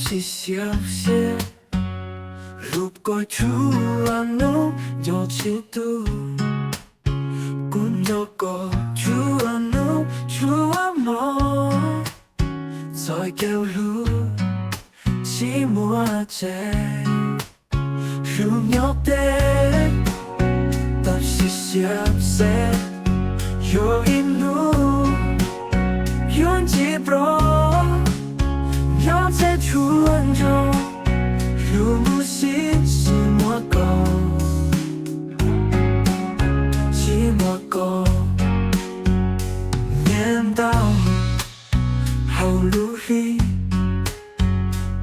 Tsis siab seb lub koj tshua hnub nyob tsis tu, kuv nco koj tshua hnub tshua hmo, txoj kev hlub tsis muaj tseeb. Hlub nyob deb, tab sis siab xev, yuav ib hnub yuav ntsib pom, nyob txhua tshua nrog, hlub mus sim tsis muaj koj, tsis muaj koj. Nyiam ntau hauv lub hli,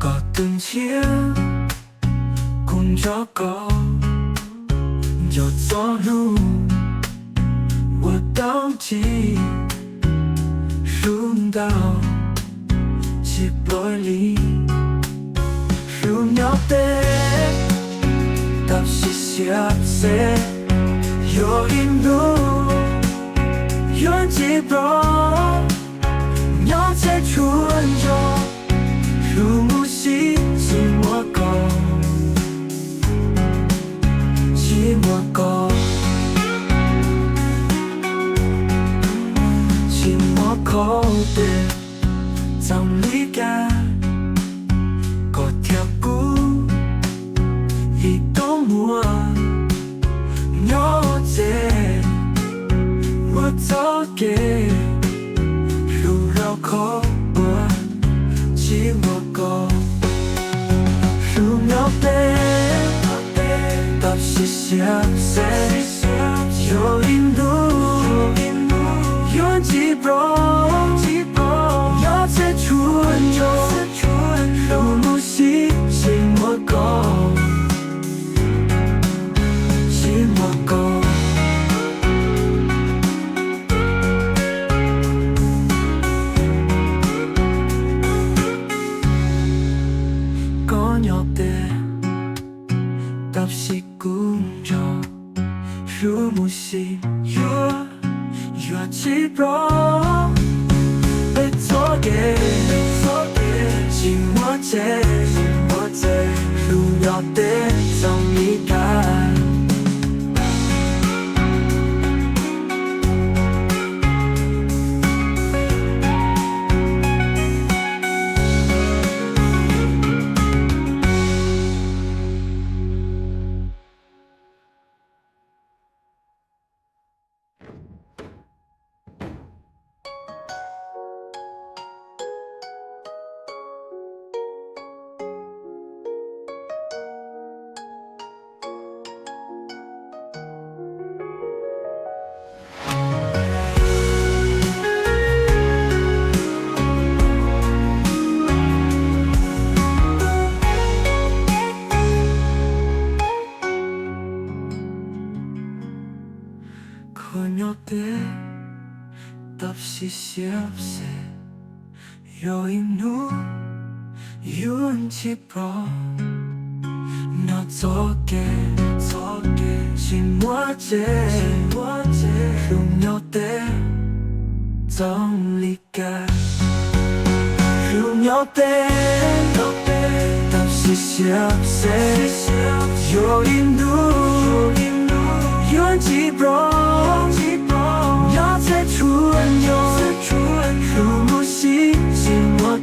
koj tus ntshiab, kuv nco koj, nco txoj hlub uas tau tsis hlub ntau, tsis pom li. Hlub nyob deb, tab sis siab xev, yuav ib hnub yuav ntsib pom, nyob txhua tshua nrog, hlub mus sim tsis muaj koj, tsis muaj koj, tsis muaj koj tej txoj li cas, koj thiab kuv ib tug muaj nyob ze ua txoj kev hlub los khov kho, tsis muaj koj. Hlub nyob deb, tab sis siab xev, yuav ib hnub yuav ntsib pom, nyob txhua tshua nrog, hlub mus sim tsis muaj koj, tsis muaj koj. Koj nyob deb, tab sis kuv nco, hlub mus sim yuav, yuav tsis pom, peb txoj kev tsis muaj tseeb, hlub nyob deb txoj li cas. Koj nyob deb, tab sis siab xev, yuav ib hnub yuav ntsib pom, nyob txoj kev tsis muaj tseeb, hlub nyob deb txoj li cas. Hlub nyob deb, tab sis siab xev, yuav ib hnub yuav ntsib pom, nyob txhua tshua nrog, hlub mus sim tsis muaj